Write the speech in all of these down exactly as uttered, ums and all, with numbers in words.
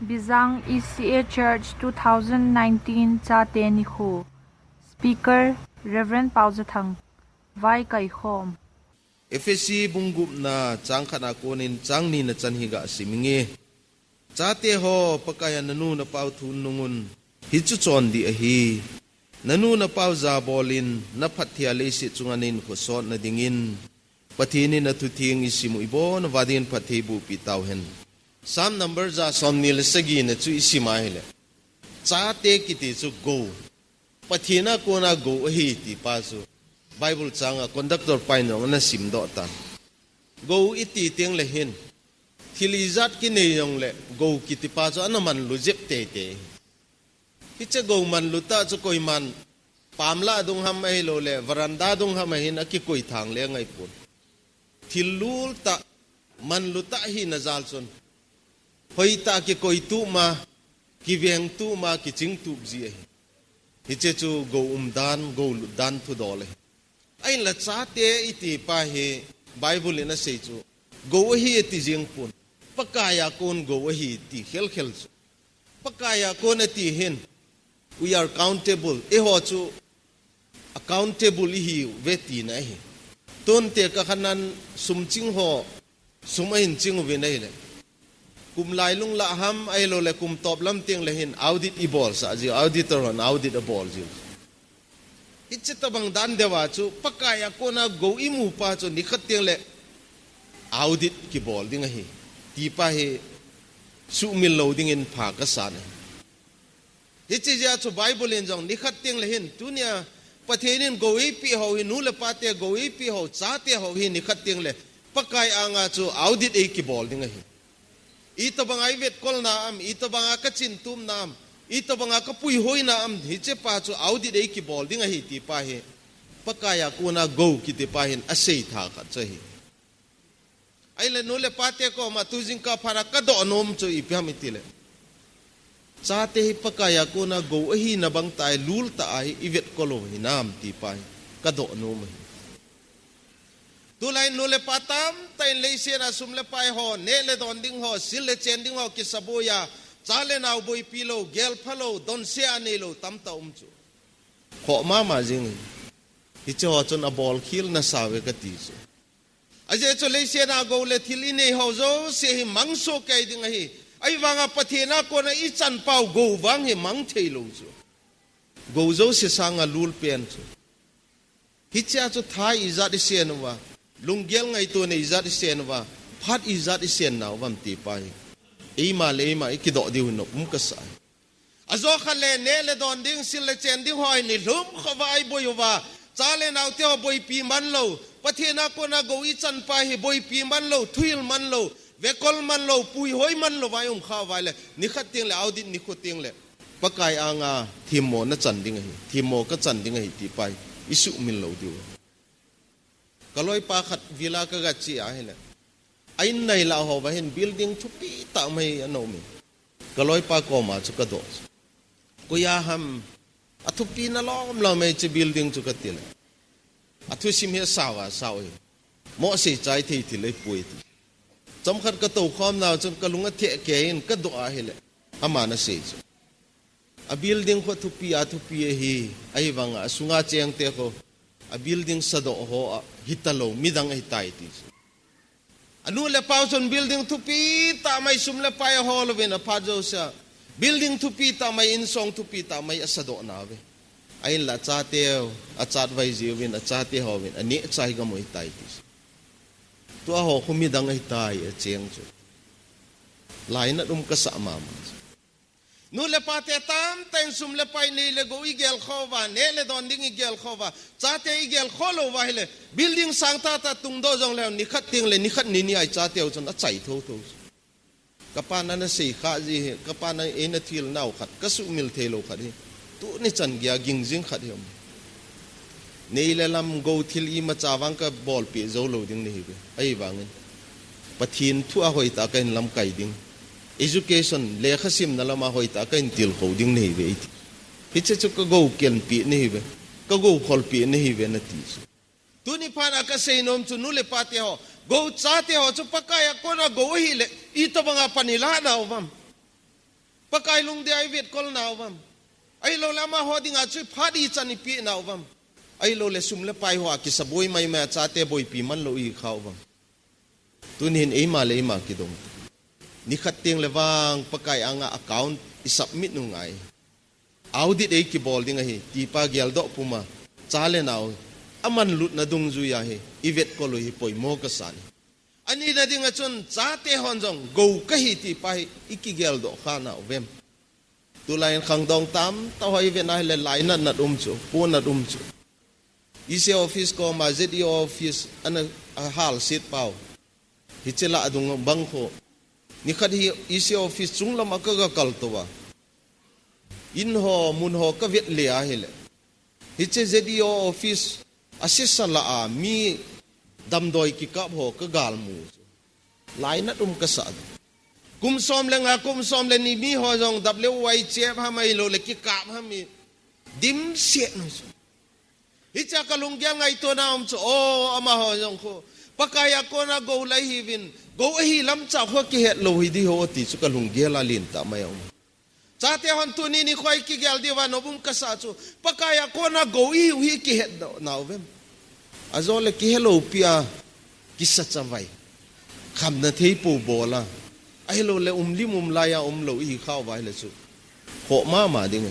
Bijang E C A Church two thousand nineteen Chate Nikho. Speaker, Reverend Paojathang. Vaikaikhom. Ephesi bung gupna chang khatna konin chang nina chan hi gasim inge. Chate ho, Pakaiya nanu napau thu nungun, hichu chondih ahi. Nanu napau jabolin, naphattheiya leiset chunga nahinkho sotna dingin, Pathen in athutheng isim u ibon uva dingin phatthei bohpeh tauhen. Psalm number ja somni le sagina chu isim ahile, chate kiti chu gou, Pathen a kona gou ahi ti pa chu Bible changa conductor pa in jong ana simdoh tan. Gou iti tengle hin, thil ijat kinei jongle gou kiti pa chu ana manlu jep teitei. Hiche gou manlu tah chu koiman pamlah dung ham ahiloule veranda dung ham ahin akikoi thang le angaipon. Thil lul tah, manlu tah hina jal chun, hoitah kikoi tup ma, kiveng tup ma, kiching tup ji ahi. Hiche chu gou umdan, gou lutdan thudol ahi. Ahinla chate iti pa hi Bible in asei chu, gou ahi ati jeng pon, Pakaiya kon gou ahi ti khelkhel chu. Pakaiya kon ati hin, we are countable, eiho chu accountable ihiuve tina ahi. Tunte kakhanan sum ching ho, sum ahin ching uvin ahile, kum lailung lah ham ahiloule kum top lam tengle hin audit ibolsah jiu, auditor hon audit abol jiu. Hiche tobang dan deuva chu Pakaiya kona gou imu pa chu nikhat tengle audit kibol ding ahi, ti pa hi suhmil lou dingin pha kasan ahi. Hiche jeh a chu Bible in jong nikhat tengle hin, tunia Pathen in gou eipeh ho hi, nu le pate gou eipeh ho, chate ho hi nikhat tengle Pakai anga chu audit eikibol ding ahi. Itobanga ivetkolna am, itobanga kachintupna am, itobanga kapuihoina am, hiche pa chu audit eikibol ding ahi ti pa hi Pakaiya kona gou kiti pa hin asei tha khat chu ahi. Ahile nu le pate koma tu jingkah phat a kadoh nom chu ipi ham itile, chate hi Pakaiya kona gou ahina bangtah a lultah a hi ivetkol u hinam ti pa hi kadoh nom ahi. Tulai nu le pa tamtah in leiset a sum le pai ho, neh le don ding ho, sil le chen ding ho kisaboi a, cha le nao boipi lou, gelpha lou, donse a neilou tamtah um chu. Khoh mama jeng ahi. Hiche ho chun abolkhel nasauve kati chu. Ajeh chu leiset a gou le thil inei ho jouse hi mangsoh kei ding ahi. Ahivanga Pathen a kona ichan pau gou vang hi mang theilou chu. Gou jouse sanga lulpen chu. Hichea chu tha ijat isen uva, lunggel ngaito nei ijat isen uva, phat ijat isen nauvam ti pa hi eima le eima ikidoh diu hi nop um kasa ahi. Ajo khat le neh le don ding, sil le chen ding ho hi nilhum khova iboi uva, cha le naote ho boipi manlou, Pathen a kona gou ichan pa hi boipi manlou, thuhil manlou, vekol manlou, puihoi manlouva ium kha uva ahile, nikhat tengle audit nikho tengle Pakai anga themmo nachan ding ahi, themmo kachan ding ahi ti pa hi isuhmil lou diu. Kaloipa khat villa kagache ahile, a in nailah houva hin building thupi tah mai ana umin. Kaloipa koma chu kadoh chu, koiya ham, athupi nalom lom e hiche building chu katile, athusim hi asao asao hi, mohsei chai thei thil ahipoi ti. Chomkhat katoukhom nau chun kalung atheh kei in kadoh ahile, aman asei chu, a building khu thupi athupi ahi, ahivanga asunga chengte khu a building sadoh ho a hitalou midang ahitai ti chu. Anu le pau chun building thupi tah mai sum le pai ahol uvin aphat jousea, building thupi tah mai, insong thupi tah mai asadoh nauve. Ahinla achateu, achatvai jiuvin, achate hovin aneh chai gam u ahitai ti chu. Tua ho khu midang ahitai acheng chu. Lainat um kasah mama chu. Nu le pate tamtah in sum le pai nei le gou igelkhouva, neh le don ding igelkhouva, chate igelkhou louva ahile, building sang tahtah tungdoh jongleu nikhat tengle nikhat nini a ichateu chun achai thouthou chu. Kapan ana seikhah ji hi, kapan eina thilnau khat, kasuhmil theilou khat hi, tuni chan geiya ging jing khat hi um. Nei le lam gou thil imacha vang kabolpeh joulou ding nahiuve. Ahivangin Pathen thua hoitah a kahin lamkai ding, education, lekhasimna lama hoitah a kahin tilkhou ding nahiuve iti. Hiche chu kagou kenpeh nahiuve, kagou kholpeh nahiuve nati chu. Tuni phat a kaseinom chu nu le pate ho, gou chate ho chu Pakai a kona gou ahile, itobanga pan ilah nauvam? Pakai lungdei a ivetkol nau vem? Ahilouleh amaho dinga chu phat ichan ipi nau vem? Ahilouleh sum le pai hoa kisaboi maimai a chate boipi man lou ihi khau vem? Tunin eima le eima kidong. Nikhat teng le vang Pakai anga account i submit u ngai. Audit ei kibol ding ahi, tipa geldoh puma, cha le nau, amanlutna dungjuia hi, ivetkol u hi poimo kasan. Anina dinga chun, chate hon jong, gou kahi tipa hi, ikigeldoh kha nau vem? Tulai in khangdong tamtah ho ivet na hile lainat nat um chu, ponat um chu. E C office koma Z E O office ana ahal sit pau. Hiche lah adung bang kho. Nikhat hi E C office chunglam a kaga kal tou a. In ho, mun ho kavet le ahile. Hiche Z E O office asisa lah a mi damdoi kikap ho kagal mu chu. Lainat um kasa. Kum som le nga, kum som le ni mi ho jong W Y chep ham ahilouleh kikap ham mi dimset nu chu. Hichea kalunggel ngaito na um chu, o, amaho jong kho. Pakai a kona gou lai hiuvin, gou ahi lamcha kho kihet lou hi di ho ti chu kalunggel a lentah mai a um. Chate hon tuni nikho ikigel diuva nop um kasa chu, Pakai a kona gou ihiu hi kihet nau vem? Ajole kihe lou pia, kisa chavai. Khamna thei pou bol a. Ahilouleh um lim um lai a um lou ihi khau va hile chu. Khoh mama ding.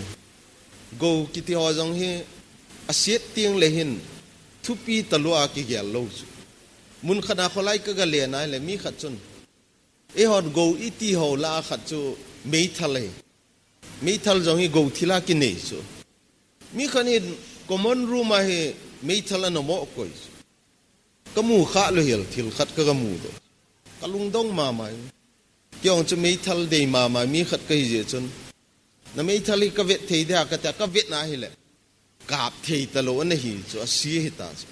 Gou kiti ho jong hi aset teng le hin thupi talou a kigel lou chu. Mun khat a kholai kaga le na le mi khat chun, eihon gou iti ho lah a khat chu meithal ahi. Meithal jong hi gou thil a kinei chu. Mi khat in common room a hi meithal ana mo koi chu. Kamu kha lou hel thil khat kaga mu doh. Kalungdong mama. Kei jong chu meithal dei mama mi khat kahi jeh chun. Na meithal hi kavet thei dia kati a kavet na hile. Kap thei talou ana hi chu asi hita chu.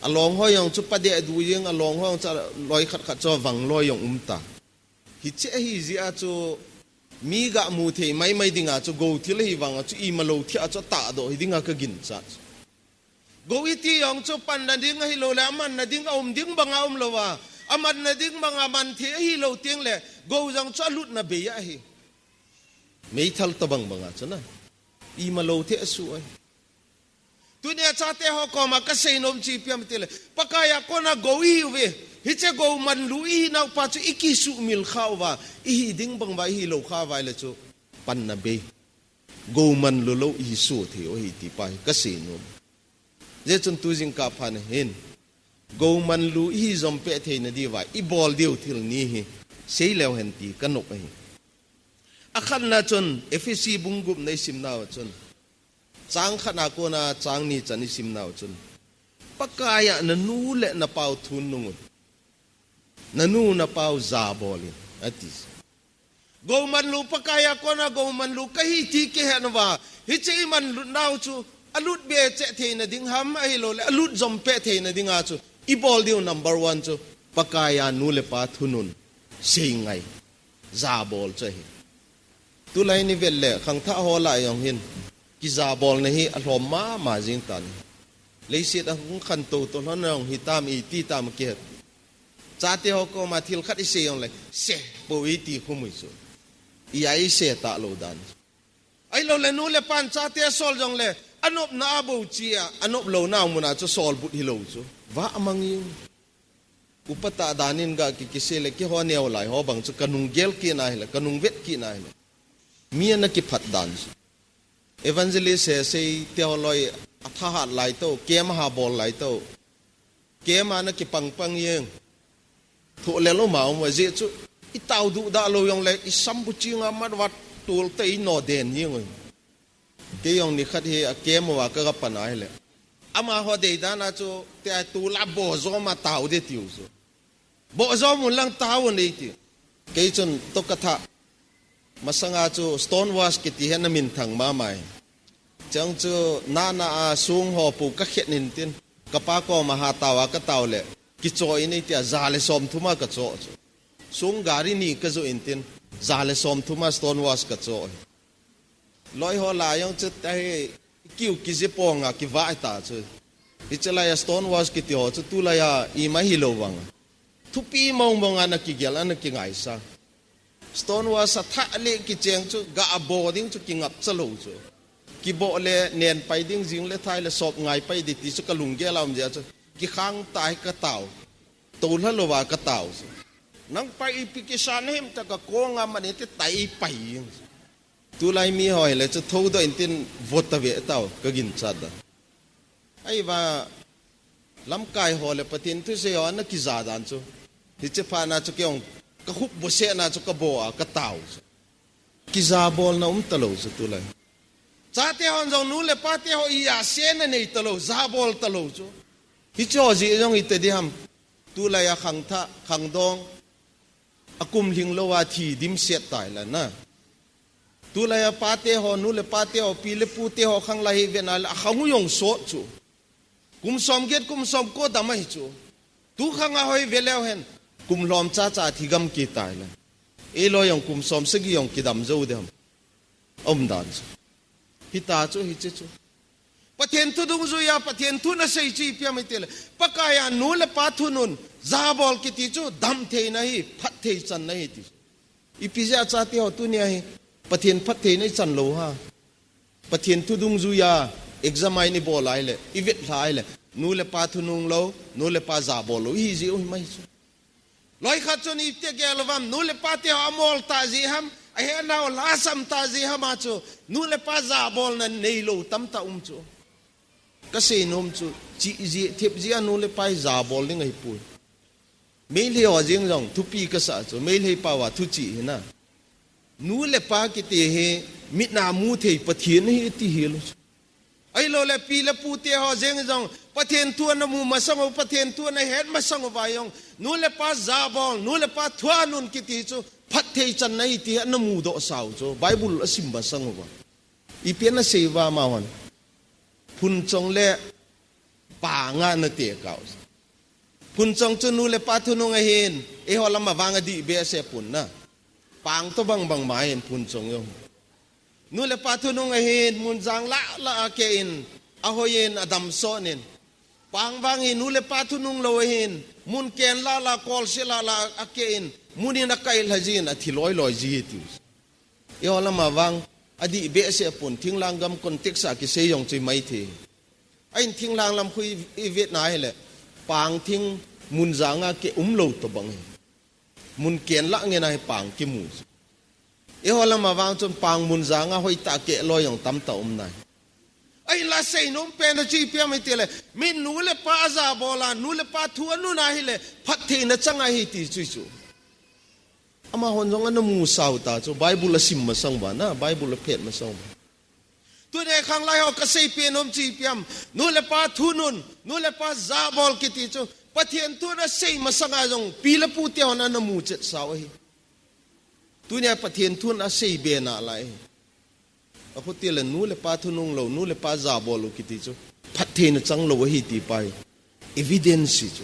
Along ho jong chu padeh du jeng, along ho jong chu loi khat khat chu vang loi jong um ta. Hiche ahi jeh a chu mi ga mu thei maimai dinga chu gou thil ahi vanga chu ima lou thei a chu tahdoh hi dinga kaginchat chu. Gou iti jong chu panna ding ahilouleh amanna ding aum ding banga um louva. Amanna ding banga man thei ahilou teng le gou jong chu alutna bei ahi. Meithal tabang banga chu na. Ima lou thei asu ahi. Tunia chate ho koma kasei nom chu ipi ham tile, Pakai a kona gou ihiuve. Hiche gou manlu ihi nau pa chu ikisuhmil khauva, ihi ding bang uva ihi lou khauva le chu panna bei. Gou manlu lou ihi soh thei u ahi tipa hi kasei nom. Hijeh chun tu jingkah phat na hin, gou manlu ihi jom peh theina diuva ibol diu thil ni hi seileu hen ti kanop ahi. Akhatna chun Ephesi bung gup na isim nauva chun, chang khatna kona chang ni chan isim nauva chun, Pakai a nanu le napau thunun un. Nanu napau jabol in, ati. Gou manlu, Pakai a kona gou manlu kahi ti kihet uva, hiche imanlut nau chu alut be cheh theina ding ham ahilouleh alut jom peh theina dinga chu ibol diu number one chu Pakai a nu le pa thunun, seingai, jabol chu ahi. Tulai ni vet le khangthah ho lah jong hin kijabolna hi alhom mama jing tan. Leiset a hung khantou to lhon jong hitam iti tam kihet. Chate ho koma thil khat isei jongle, se pou iti khum u chu. Ija isei talou dan. Ahilouleh nu le pan chate asol jongle, anopna a bou chia, anop louna muna chu solbut hilou chu. Vah amang jing. Upa tah dan in ga ki, kisei le keiho neo lai ho bang chu kanung gel kit na hile, kanung vet kit na hile, mi ana kiphat dan chu. Evangelist he sei teo loi athahat lai to, camp aha bol lai to. Camp a ana kipang pang jeng. Thoh le lou ma um ajeh chu, itao duhdah lou jongle isam bu chinga mat vat tul te ino den jeng oi. Kei jong nikhat hi a camp uva kaga pan ahile, amaho deidan a chu tia tula boh jom a tao de tiu chu. Boh jom un lang tao un eiti. Kei chun toh kathah. Masanga chu Stonewash kiti hi ana minthang mama e. Chang chu nana a song ho pou kakhet in tin, kapa koma hatao a katao le, kichoh in eitia ja le somthum a kachoh chu. Song gari ni kajoh in tin, ja le somthum a Stonewash kachoh hi. Loi ho lah jong chu tahi, kiu kiji ponga kivah ta chu. Hiche lai a Stonewash kiti ho chu tulai a ima hilou vang. Thupi mong mong ana kigel, ana kingaisang. Stone wall sa thah le kicheng chu, ga a bo ding chu kingap cha lo chu. Kibo le nen pai ding jing le thai le sop ngai pai di ti chu ka lunggel a um jia chu. Kikhang tai ka tao. To hla lo va ka tao chu. Nang pai ipi kisa na him ta ka kong a mani te tai pai. Tulai mi hoi le chu tho do in tin vot ta ve tao ka gin chat da. Ai va lamkai ho le Pathen thu sei ho na kija dan chu. Hiche pha na chu keong ka khup bo se na chu ka bo a ka tao chu. Kija bol na um ta lo chu tulai. Chate hon jong nu le pa te ho i a se na nei ta lo, ja bol ta lo chu. Hiche ho ji jong i te di ham. Tulai a khang tha, khang dong. A kum hling lo a thi dim set tai la na. Tulai a pa te ho, nu le pa te ho, pi le pu te ho khang la hi ve na le a khang u jong sot chu. Kum som get, kum som ko dam ahi chu. Tu khang a hoi ve leu hen. Kum lom cha cha thi gam ki tai la. E lo jong kum som sagi jong ki dam jo dem. Om dan chu. Hita chu hiche chu. Pathen thu dungjuia, Pathen thu na sei chu ipi ham i ti le. Pakai a nu le pa thunun, ja bol kiti chu, dam thei na hi, phat thei chan na hi ti. Ipi jeh a chate ho tunia hi, Pathen phat thei na i chan lo ha. Pathen thu dungjuia, exam a i ni bol ai le, i vet hla ai le, nu le pa thunung lo, nu le pa ja bol lo, i hi ji u hi mai chu. Loi khat chun i te gel vam, nu le pa te ho a mol ta ji ham, a he nau la sam ta ji ham a chu, nu le pa ja bol na nei lo tam ta um chu. Ka sei nom chu, chi ji, thep ji a nu le pa i ja bol ding ahi pui. Meilhei ho jing jong, thupi ka sa chu, Meilhei pa wa thu chi hi na. Nu le pa kiti hi, mit na mu thei Pathen hi ti hi lo chu. Ai lo le pi le pu te ho jeng jong, Pathen thu ana mu masang u, Pathen thu ana het masang u va jong, nu le pa ja bol, nu le pa thua nun kiti chu, phat thei chan na hi ti ana mu do sau chu, Bible a sim masang u va. I pi ana sei va ma hon. Phun chong le pa nga na te kau. Phun chong chu nu le pa thunung ahin, e ho lam a vang a di be se pun na. Pang to bang bang ma hin phun chong yo. Nu le pa thunung ahin, mun jang la la a ke in, a hoi in, a dam so nin. Pang vang hi nu le pa thunung lo ahin, mun ken la la, kol se la la a ke in, mun in a kai la jin, a thi loi loi ji ti. E ho lam a vang, a di be se pun, thing lang gam context a ki sei jong chi mai thi. A in thing lang lam khui i vet na hi le, pang thing mun jang a ke um lo to bang hi. Mun ken la nge na hi pang ki mu. E ho lam a vang chun pang mun jang a hoi ta ke lo jong tam ta um na hi. A in la sei nom pen a chi piam i ti le, min nu le pa a ja bol a, nu le pa thu a nu na hi le, phat thei na chang a hi ti chu chu. Ama hon jong ana mu sau ta chu, Bible a sim masang va na, Bible a phet masang va. Tuni khang lai ho ka sei pen om chi piam, nu le pa thunun, nu le pa ja bol kiti chu, Pathen thu na sei masang a jong, pi le pu te hon ana mu chet sau ahi. Tuni Pathen thu na sei be na lai. A khuti le nu le pa thunung lo, nu le pa ja bol lo kiti chu, phat thei na chang lo ahi ti pai. Evidence chu.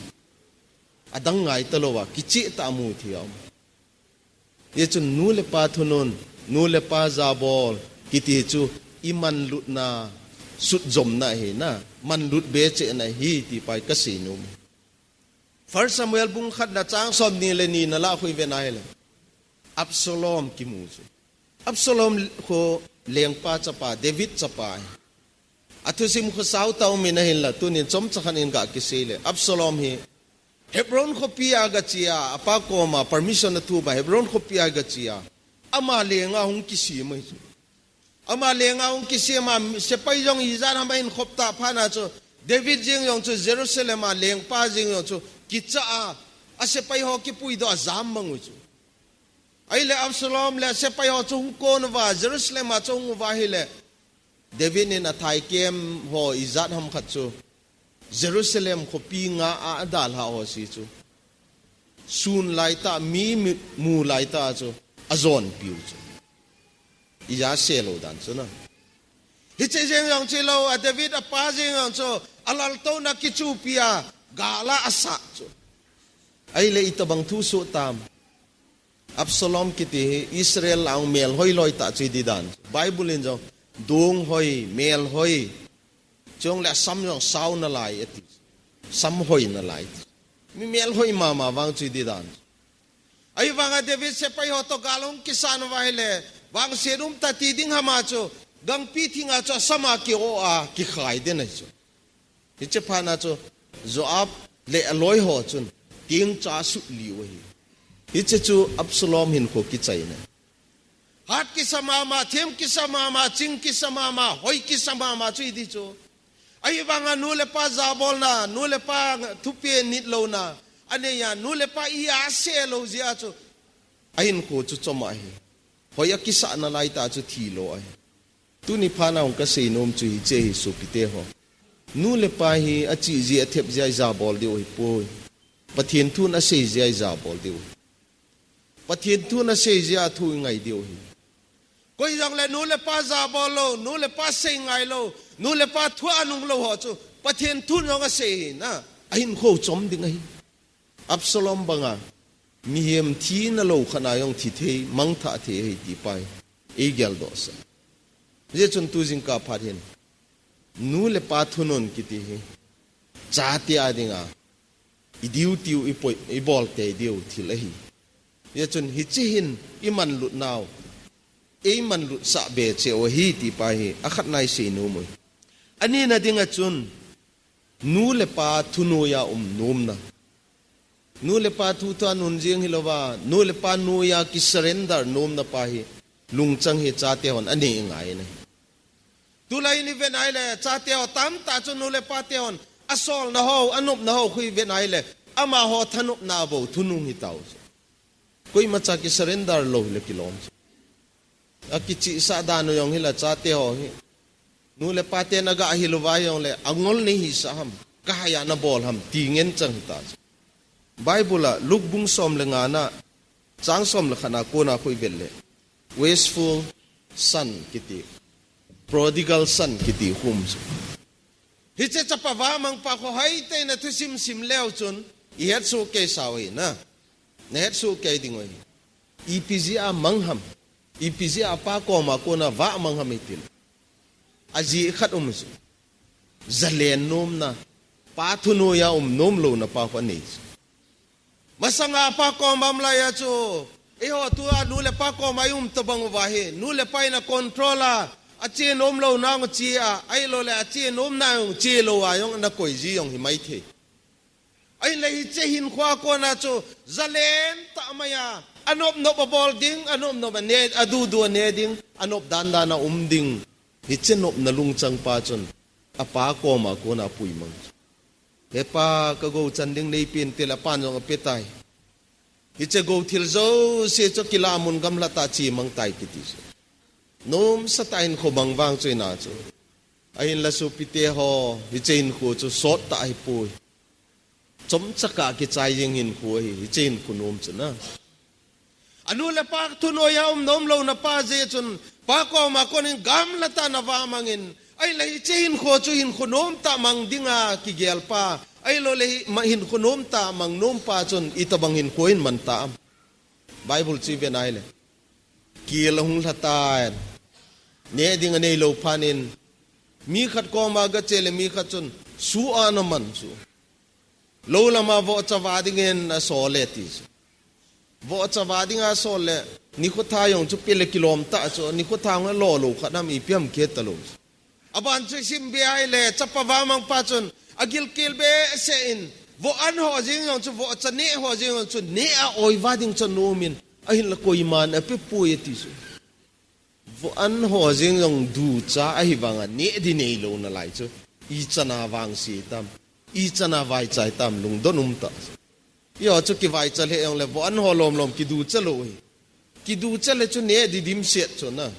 A dang ngai ta lo va, kichi ta mu thi a um. Ye chun nu le pa thunun, nu le pa ja bol, kiti chu i man lut na, sut jom na hi na, man lut be che na hi ti pai ka sei nom. First Samuel bung khat na chang som ni le ni na la khui ve na hi le. Absalom ki mu chu. Absalom kho lengpa chapa, David chapa. A thusim kho sau ta um in a hin la, tunin chom chakhan in ga ki sei le. Absalom hi Hebron khopi a ga chia, a pa koma permission a thu ba Hebron khopi a ga chia. Ama lenga hung ki si mai chu. Ama lenga hung ki si ma sepai jong i jan ham in khop ta pha na chu. David jing jong chu Jerusalem a lengpa jing jong chu. Kicha a, a sepai ho ki pui do a jam mang u chu. Ai le Absalom le sepai ho chu hung kon va Jerusalem a chu hung va hi le. David in a thai kem ho i jat ham khat chu Jerusalem khopi nga a, a dal ha ho si chu. Sun lai ta mi, mi mu lai ta chu a zon piu chu. I ja se lo dan chu na. Hi che jeng jong che lo a David a pa jeng jong chu a lal to na ki chu pi a ga la a sa chu. Ai le i ta bang thu su tam. Absalom kiti hi Israel a hung mel hoi loi ta chu i di dan. Bible in jong dong hoi, mel hoi. Chong le sam jong sau na lai ati. Sam hoi na lai. Mi mel hoi mama vang chu i di dan. Ahivanga David sepai ho toh gal ahung kisan uva ahile, vangset um ta ti ding ham a chu, gangpi thinga chu asama ki-o a kikhai den ahi chu. Hiche phat na chu Joab le aloi ho chun tengcha sut liu ahi. Hiche chu Absalom hinkho kichaina. Hat kisa mama, them kisa mama, ching kisa mama, hoi kisa mama chu hiti chu. Ahivanga nu le pa jabolna, nu le pa thupi nit louna anei a, nu le pa i a se lou jeh a chu ahinkho chu chom ahi. Hoi a kisah nalai tah chu thi lo ahi. Tuni phat na hung kasei nom chu hiche hi sopite ho. Nu le pa hi achih jeh athep jeh a ijabol diu ahipoi. Pathen thun asei jeh a ijabol diu ahi. Pathen thun asei jeh a thu ingai diu ahi. Koi jongle nu le pa jabol lou, nu le pa sei ngai lou, nu le pa thu anung lou ho chu Pathen thun jong asei hi na, ahinkho chom ding ahi. Absalom banga mihem thina lou khat na jong thi thei, mangthah thei ahi ti pa hi eigeldoh sah. Hijeh chun tu jingkah phat hin nu le pa thunom kiti hi chate a dinga i duty u, i poi, i bol tei diu thil ahi. Hijeh chun hiche hin i manlut nau, ei manlut sah be cheh u ahi ti pa hi akhat na isei nom u ahi. Ani na dinga chun nu le pa thu noiya um nomna. Nu le pa thu thu anun jing hilouva, nu le pa noiya ki surrender nomna pa hi lungchang hi chate hon anei ngai ahi. Tulai ni ven ahile, chate ho tamtah chu nu le pa te hon asolna ho, anopna ho khu iven ahile, amaho thanopna bou thunung hitau chu. Koima cha ki surrender lou hile kilom chu. Akichihsah dan u jong hila chate ho hi. Nu le pa ten aga hil uva jongle, angol nei hisah ham, kahai a nabol ham, ti ngen chang hita chu. Bible a Luke bung som le nga na, chang som le khat na kona khu ivet le, wasteful son kiti, prodigal son kiti khu um chu. Hiche chapa vahmangpa khu hoitah in athusim sim leu chun, ihet soh kei sau hi na. Nahet soh kei ding u ahi. Ipi jeh a mang ham. Ipi jeh a apa koma kona vahmang ham iti le, ajeh khat um chu. Jalen nomna. Pa thu noiya um nom louna pa khu anei chu. Masanga apa koma um laiya chu, eiho tua nu le pa koma i um tobang uva hi, nu le pa in a control a, ache nom louna jong che a, ahilouleh ache nomna jong che lou a jong ana koi ji jong hi maithei. Ahinla hiche hinkho a kona chu jalen tah maiya, anop nop abol ding, anop nop ane, adudu ane ding, anop dan dan a um ding. Hiche nopna lungchang pa chun apa koma kona apuimang chu. He pa, ka gou chan ding neipen, tile apan jong ape tai. Hiche gou thil jouse chu kilah mun gamla tah chemang tai kiti chu. Nomsa tah hinkho mang vang chu ina chu. Ahinla sopite ho, hiche hinkho chu sot tah ahipoi. Chomcha kah kichai jeng hinkho ahi, hiche hinkho nom chu na. Anu le pa thu noiya um nom louna pa jeh chun, pa koma konin gamla tah in avahmangin, ahinla hiche hinkho chu hinkho nomtah mang dinga kigel pa, ahilouleh hi, ma, hinkho nomtah mang nom pa chun itobang hinkho ahin man tam. Bible chu iven ahile, kel ahung lha tan, neh ding anei lou phat in, mi khat koma gache le mi khat chun, su a ana man chu. Lou lama vohcha vah dingin asol e ti chu. Vohcha vah dinga asol le, nikho tha jong chu pe le kilom tah chu, nikho tha jong alo lou khat ham, ipi ham kihe talou chu. Aban chu isim be ahile, chapa vahmangpa chun, agilkel behseh in, voh an ho jeng jong chu, vohcha neh ho jeng jong chu, neh a oi vah ding chu anom in, ahinla koiman apepoi ati chu. Voh an ho jeng jong ducha ahivanga neh ding neilou nalai chu. Ichan a vangse tam. Ichan a vaichai tam, lungdon um tah. Eiho chu kivaicha lheh jongle voh an ho lom lom kiducha lou hi. Kiducha le chu neh ding dimset chu na.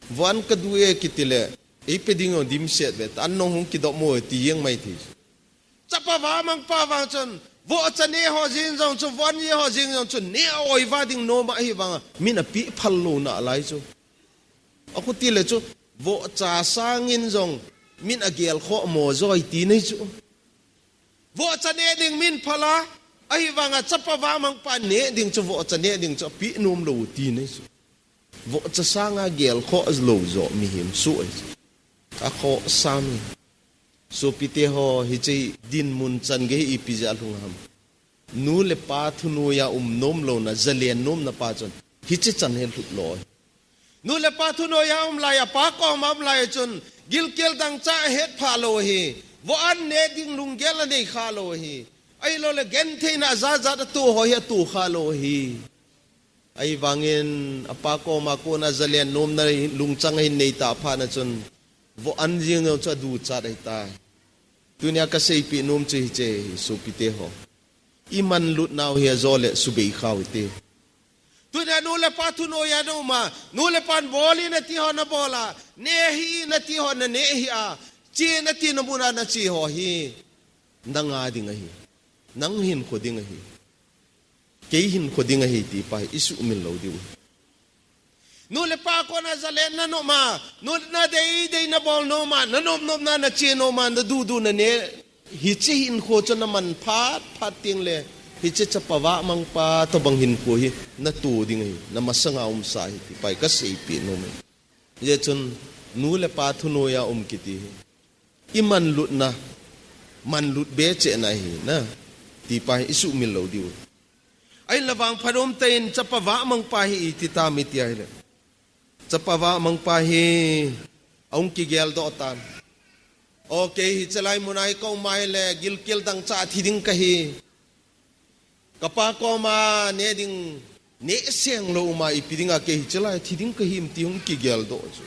Voh an kadu e kiti le, eipe ding jong dimset ve, an nong hung kidop mo ti jeng mai thei. Chapa vahmangpa vang chun, vohcha neh ho jeng jong chu, voh an neh ho jeng jong chu, neh a oi vah ding nom ahivanga, min apeh phal lou nalai chu. Akhuti le chu, vohcha sangin jong, min agel khoh mo joi ti nei chu. Vohcha neh ding min phal a, ahivanga chapa vahmangpa neh ding chu, vohcha neh ding chu, apeh nom lou ti nei chu. Vohcha sanga gel khoh lou joh mihem soh ahi. Akhohsam e. Sopite ho, hiche dinmun chan gei hi ipi jeh a lhung ham. Nu le pa thunoiya um nom louna, zalen nomna pa chun hiche chan hi lhut lou. Nu le pa thunoiya um lai, apa koma um lai chun gilkel dangchah ahet pha lou ahi. Vo an ne ding lunggel anei kha lou ahi. Ahilouleh gentheina ajat jat atoh ho hi atoh kha lou ahi. Ahivangin apa koma kona zalen nomna lungchang ahin nei ta phat na chun vo an jing jong chu aduchat ahitai. Tunia kaseipeh nom chu hiche hi sopite ho. Imanlut nau hi ajole subei khau hite. Tunia nu le pa thunoiya na um a, nu le pan bol in ati ho nabol a, neh hih in ati ho naneh hih a, che in ati namun a nache ho hi nanga ding ahi. Nang hinkho ding ahi. Kei hinkho ding ahi ti pa hi isuhmil lou diu. Nu le pa kona zalen nanom a, nu le na deidei nabol nom a, nanom nom na nache nom a, nadudu naneh, hiche hinkho chu naman phat phat tengle hiche chapa vahmang pa tobang hinkho hi nato ding ahi, namasanga umsa ahi ti pa hi kaseipeh nom ahi. Hijeh chun nu le pa thunoiya um kiti hi imanlutna, manlut be chehna ahi na ti pa hi isuhmil lou diu. Ahinla vangphat umtah in chapa vahmang pa hi iti tam iti ahile, chapa vahmang pa hi ahung kigeldoh tan. O kei hiche lai muna hi kaum a hile gilkel dangchah thi ding kahi. Kapa koma neh ding neh seng lou um a ipi dinga kei hiche lai thi ding kahim ti hung kigeldoh chu.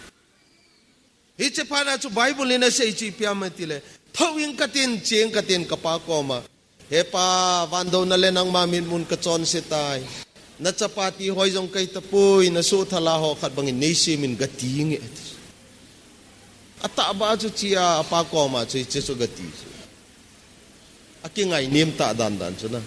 Hiche phat na chu Bible in asei chu ipi ham itile, thou ing katin, che ing katin kapa koma, He pa, vandouna le nangma mitmun kachonse tai. Nachapa ti hoi jong kahi tapoi, nasoh thala ho khat bangin neisem in gati inge, ati. Atahbeh chu che a, apa koma chu hiche chu gati chu. Akingainem tah dan dan chu na.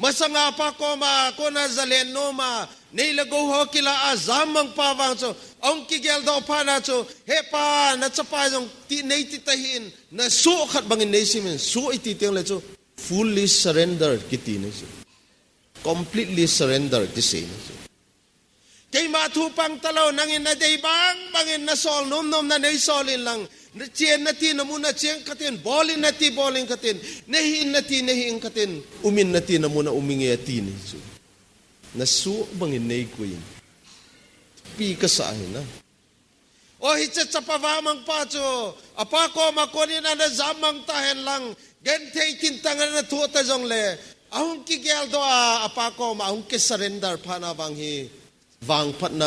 Masanga apa koma kona zalen nom a, nei le gou ho kila a jammang pa vang chu ahung kigeldoh phat na chu, He pa, nachapa jong ti neiti tahih in, nasoh khat bangin neisem in, soh iti tengle chu fully surrender kiti na chu. Completely surrender kisei na chu. Keima thu pang talou, nangin nadei bang bangin nasol nom nomna neisol in lang, nache in nati namun a che ing katin, bol in nati bol ing katin, neh hih in nati neh hih ing katin, um in nati namun a um inge ati na chu. Nasoh bangin neikoi in, thupi kasah ahi na. O hiche chapa vahmang pa chu apa koma konin ana jammang tahen lang, genthei tintang ana thoh ta jongle, ahung kigeldoh a, apa koma ahung kisurrender phat na vang hi vangphatna